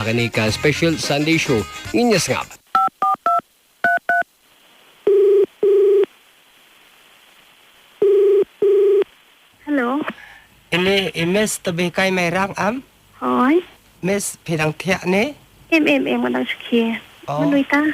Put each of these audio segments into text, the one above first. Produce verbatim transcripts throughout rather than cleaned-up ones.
Kane ka special Sunday show ngin ïa sngap. Hello. Ini i Miss Tabikai Mairang am? Hoi. Miss phi dang thiah ne? Em em em, nga dang shu khie. Oh. Mano ita?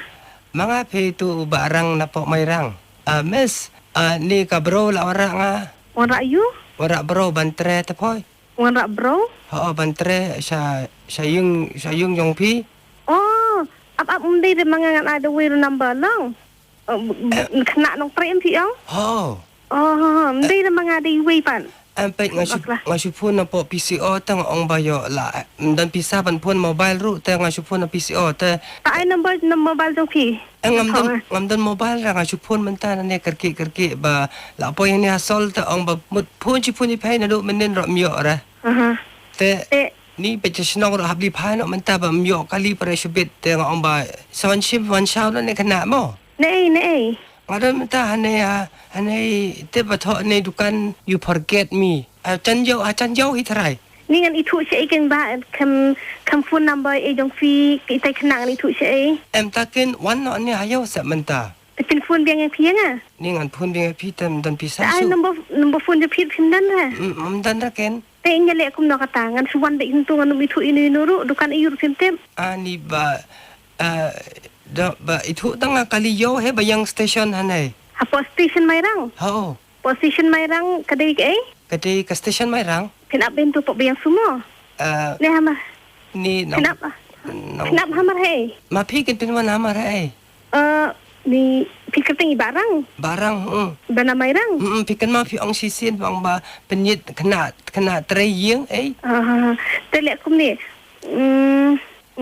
Ma nga phi tu u Bah Rang na pok Mairang. Ah, Miss, ah, ni ka bro la wanrah nga. Wanrah ïu? Wanrah bro ban tre te phoi. Wanrah bro? Ho, ban tre sha, sha ïing, sha ïing jong phi. Oh, ap ap, ym dei de ma nga, ngan ai da wei ruh number lang. Eh, b-, b-, khynnah nongtrei em phi ong? Ho. Oh, ym dei de ma nga, dei wei pat. Em peit nga shu, bakla, nga shu phone na pok P C O te nga ong ba ïoh la, eh, ym don pisa ban phone mobile ruh te nga shu phone na P C O te. Ta ai number, number mobile jong phi. Eh, ngam don, ngam don mobile ra, nga shu phone mynta na ne kyrkieh kyrkieh ba la poi ne ha Sol te ong ba mut phone shi phone ïa phi naduh mynnin ruh ym ïoh ra. Aha. Te, te ni peit sha shnong ruh hap li phai noh mynta ba ym ïoh kali para shibit te nga ong ba sa wan shim wan shaw noh ne khynnah mo. Nei, nei. Nga don mynta hangne, ah, hangne te ba thoh ne dukan You Forget Me. Ah, jan ïoh, ah, jan ïoh hi tharai. Ni ngan ithuh shaei ken ba, kam, kam phone number ei jong phi, ki itai khynnah ngan ithuh shaei. Em ta ken wan noh ne ha ïew sa mynta. Te phin phone biang ïa phi ïa nga? Ni ngan phone biang ïa phi te ym don pisa. Ai shuh. Number, number phone jong phi phim don ra? Mm, ym don ra ken. Te ïa leh kumno kata, ngan shu wan beit hangto, ngan ym ithuh ïano ïano ruh, dukan aiu ruh phim tip. Ah, ni ba, ah, da, ba ithuh tang nga kali ïew hi ba ïeng station hangne. Hapoh station Mairang? Ho. Hapoh station Mairang ka dei kaei? Ka dei ka station Mairang. Phin ap beit hangto hapoh ba ïeng sumo? Ah, ne hamar. Ni nang. Phin ap, ah. Nang. Phin ap hamar hei. Ma phi kin pynwan hamar hei. Eh, ni phi kyrteng i Bah Rang? Bah Rang, mm. Ba na Mairang? Mm, mm, phi kynmaw phi ong shisien ba ong ba pynïit khynnah, khynnah trei ïing, eh? Ah, te leh kumne. Mm,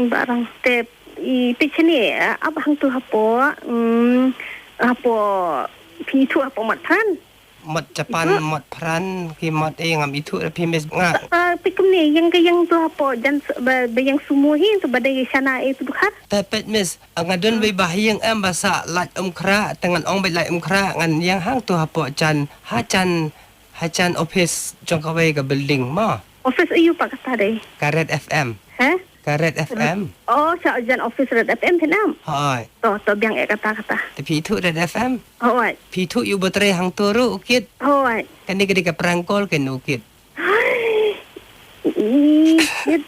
Bah Rang. Te i peit shane, eh, ap hangto hapoh, mm, hapoh, phi ithuh hapoh Motphran. Mot Japan, mot Pran, ki mot ei ngam ithuh ra phi Miss nga. Ah, peit kumne, ïeng ka ïeng to hapoh jan s-, ba, ba ïeng sumo hi to ba dei shana ei to dukhat. Te peit Miss, nga don wei ba ha ïing em ba sah Lait Umkhrah, te ngan ong beit Lait Umkhrah, ngan ïeng hangto hapoh jan, ha jan, ha jan office jong kawei ka building mo. Office aiu pat kata dei? Ka Red F M. He? Ka Red F M. Oh, sha jan office Red F M phin ap. Hooid. To, to biang eh kata kata. Te phi ithuh Red F M? Hooid. Phi ithuh ïa u ba trei hangto ruh u kit? Hooid. Kane ka dei ka prank call kane u kit. Ih, kit.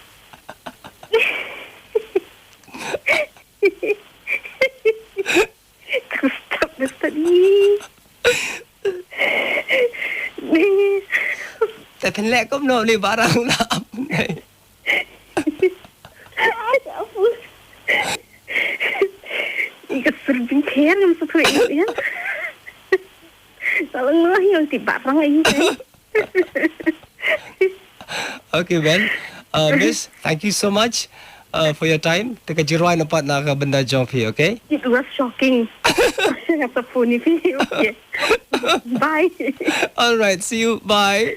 Stop, stop, ih. Ni. Te phin leh kumno ni Bah Rang na ap ni. Ai, ampun. Ih, ka sur bingkher ngam sa pyrkhat ïa. Salah ngah ïa ti Bah Rang ïa. Okay, well, uh, Miss, thank you so much, uh, for your time. Te ka jingrwai na pat na ka bynta jong phi, okay? It was shocking. Nga sa phone ïa phi. Okay. Bye. All right, see you. Bye.